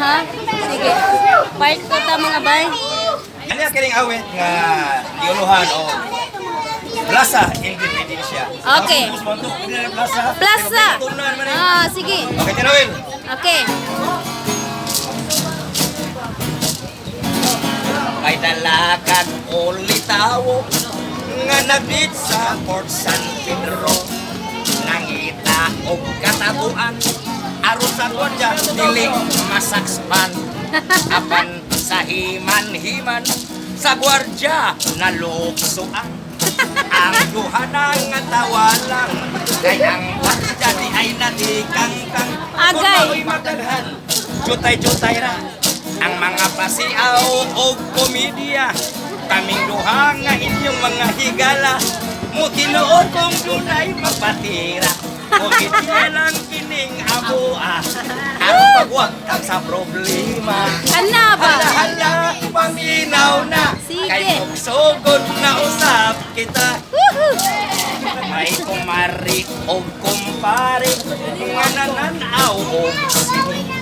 Aha. Sige. Part 2 ta, mga bay. Ano yung kining awit nga giuluhan o Plaza Independencia? Okay. Ang man to, hindi na Plaza. Plaza. Pero pinatunan man eh. Ah, sige. Okay, Tinawil. Okay. May dalagan o litawo nga nabit sa Port San Pedro. Nangita og katabuan aron sa gwardya dili masakspan. Apan sa himan-himan sa gwardya naluksoan. Ang duha na nga tawalang kay ang gwardya di ay natikangkang. Kung Agay. mao'y madaghan, jutay-jutay ra ang mga pasiaw o komedya. Kaming duha nga inyong mga higala, mutinuod kung dunay magpatira. Komedya lang kining amoa aron pagwagtang sa problema. Kana ba? Hala, hala, paminaw na. Sige. Kay magsugod na usap kita. Woohoo! May kumari o kumpare nga nananaw og sini.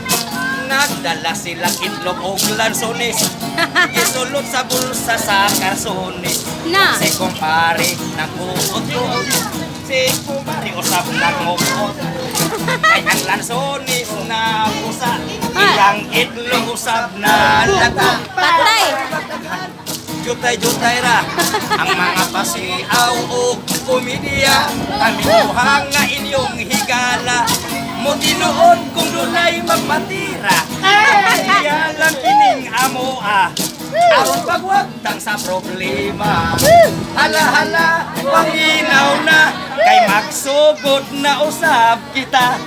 Nagdala sila itlog og lansones, gisulot sa bulsa sa karsones. Na. Si kumpare nagkuot-kuot, si kumpare usab nagmuot. Kay ang lansones na pusa, iyang itlog usab na lata. Patay. Jutay-jutay ra ang mga pasiaw o komedya. Kami duha nga inyong higala, mo tinuod kung dunay magpatira. Iya lang kining amoa aron pagwagtang sa problema. Hala, hala, paminaw na kay magsugod na usab kita.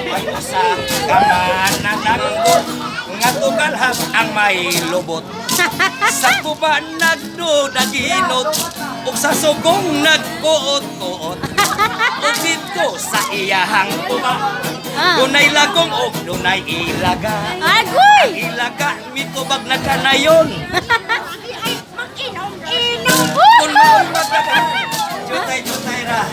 May usa ka manananggot nga tugalhap ang may lubot. Sa tuba nagdudaginot ug sa sugong nagkuot-kuot. Ug didto sa iyahang tuba, dunay lagong ug dunay ilaga. Agoy! Ilaga mitubag na kanayon. Mag-inom-inom! Kung mao'y magdaghan, jutay-jutay ra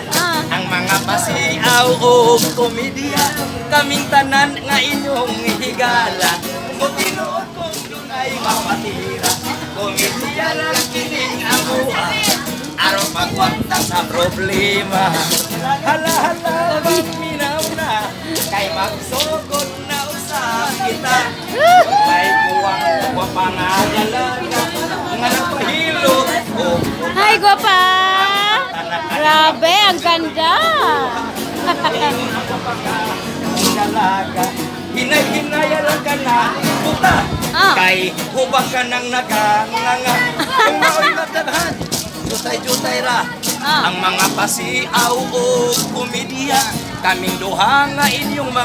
ang mga pasiaw o komedya. Kaming tanan nga inyong higala, mo tinuod kung dunay mapatira. Komedya lang kining amoa aron pagwagta sa problema. Hala, hala, paminaw na kay magsugod na usab kita. May kuwang gwapa nga dalaga nga nagpahilot og Hi, gwapa! Grabe, ang ganda! Dalaga. Hinay-hinaya lang ka na, puta. Kay hubag ka nang naganganga. Kung mao'y madaghan, jutay-jutay ra ang mga pasiaw o komedya. Kaming duha nga inyong mga